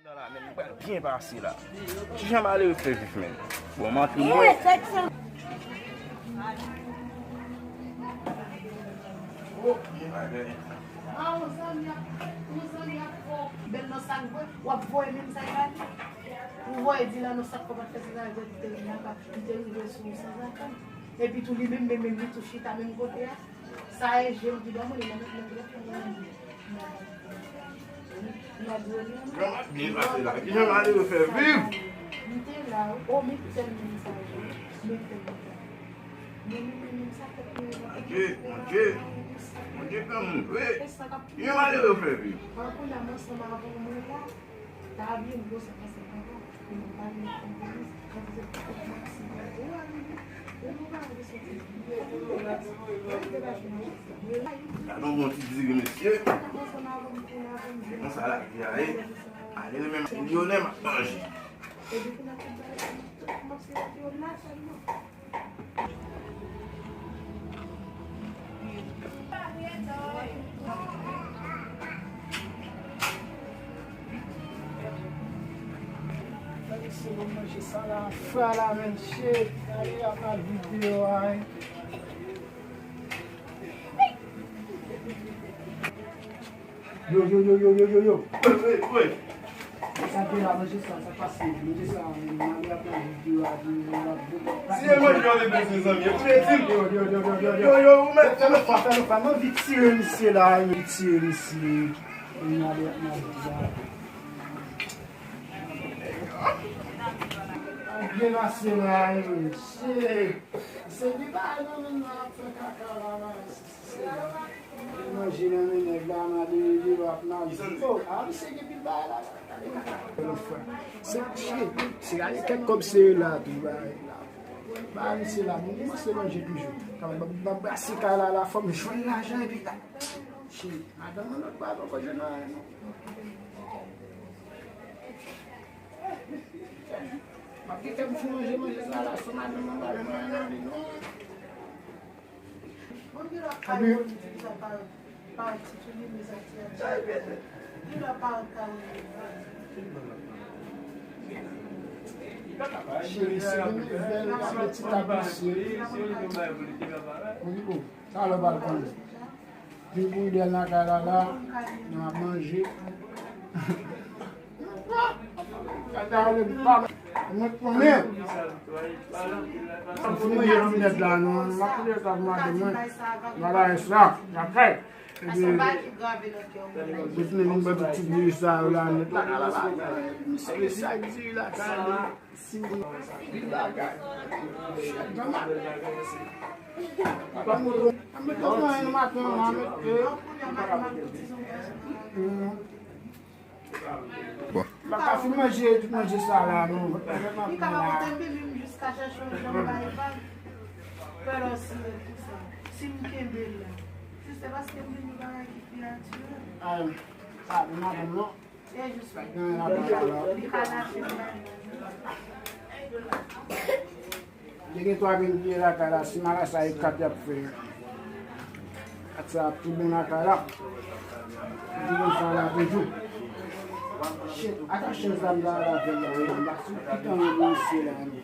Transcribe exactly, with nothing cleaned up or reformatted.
Nan la, men, m pral byen pase la. Kijan malere fè viv, men? Bon, m antre mwen. Ou voye di la nan sak kòman fè sa, li te nan pa, li te rive sou san zatann. Epi tou li menm, menm, menm, li tou chita menm kote a. Sa e je m ki ban mwen, li nan, nan telefòn mwen. Nan, nan, nan, nan, Jan m ap byen pase la. Kijan malere fè viv? M te la, wi. O, men tèlman sa je. Men tèlman sa. Men, men, men, men, sa fèt mwen. Mon Dieu, mon Dieu. Mon Dieu, pè moun. Wi. Kijan malere fè viv? An kounye a, m ansanm avè w, mwen la. Gade yon bon ti diri, mesye. Konsa lavi a ye. Ale, men, se lyonè m ap manje. Fè la, men, shit. Gade, y ap nan videyo a, wi. Yo, yo, yo, yo, yo, yo, yo. Wi, wi, wi. Sa gen la, manje sa, sa pase, manje sa, manje ap nan videyo a, videyo a. Si e manje w te bezwen, zanmi, ou te di m. Yo, yo, yo, yo, yo, yo. Yo, yo, ou mèt fè nou fwa, fè nou fwa. M anvi tire misye la, m anvi tire misye. Manje ap nan videyo a. Byen pase la, mesye. Se li ba non, men nan ap fè kaka la, la. Manje nan men nèg la, malere, li w ap nan. Oh, a, misye gen pil bagay la. Se, se, se ale kèk kòb sere la, tou, bagay la. Ba, misye la, mwen kòmanse manje toujou. Kan m ap brase kay la, la, fò m jwenn lajan, epi la. Shit, madanm mwen lòt bò a poko jwenn anyen, non. M ap kite m fin manje, manje sa la, san madanm mwen pa jwenn anyen nan vi, non. Epi, cheri, se yon nouvèl, se yon ti tablisye. Mwen di, oh, sa lè w pral konnen. Vin pou idèl nan kay la, la, nou ap manje. Kay la, ale, bam. Mwen konnen. Mwen fini manje nan nèt la, non. M ap fini sa pou madanm mwen. Bagay sa, lakay. Epi, mwen fini vin bwè tout ti diri sa yo la, nèt la, la, la, la. Misye sa diri la, kay la. Si, bagay. Chèf, granma. Papa, mwen, mwen, mwen, mwen, maten, mwen, mwen, Bon. M pa ka fin manje tout manje sa la, non. Li ka pa konte m, men m jis ka chèche yon jan bay vag. Fè lòsi pou sa. Si m kenbe l la. Si se paske m vin yon bagay ki pi natirèl. Ah, sa, m madanm, non. E jis pa gen anyen la, li ka lage m la. Li gen twa grenn pye lakay la, si malasa e kat y ap fè. Kat sa ap tou bon lakay la. Li di konsa la toujou. Shit, ata chèz la m ta al avè l la, wi. M pa sou pikan nan misye la, non.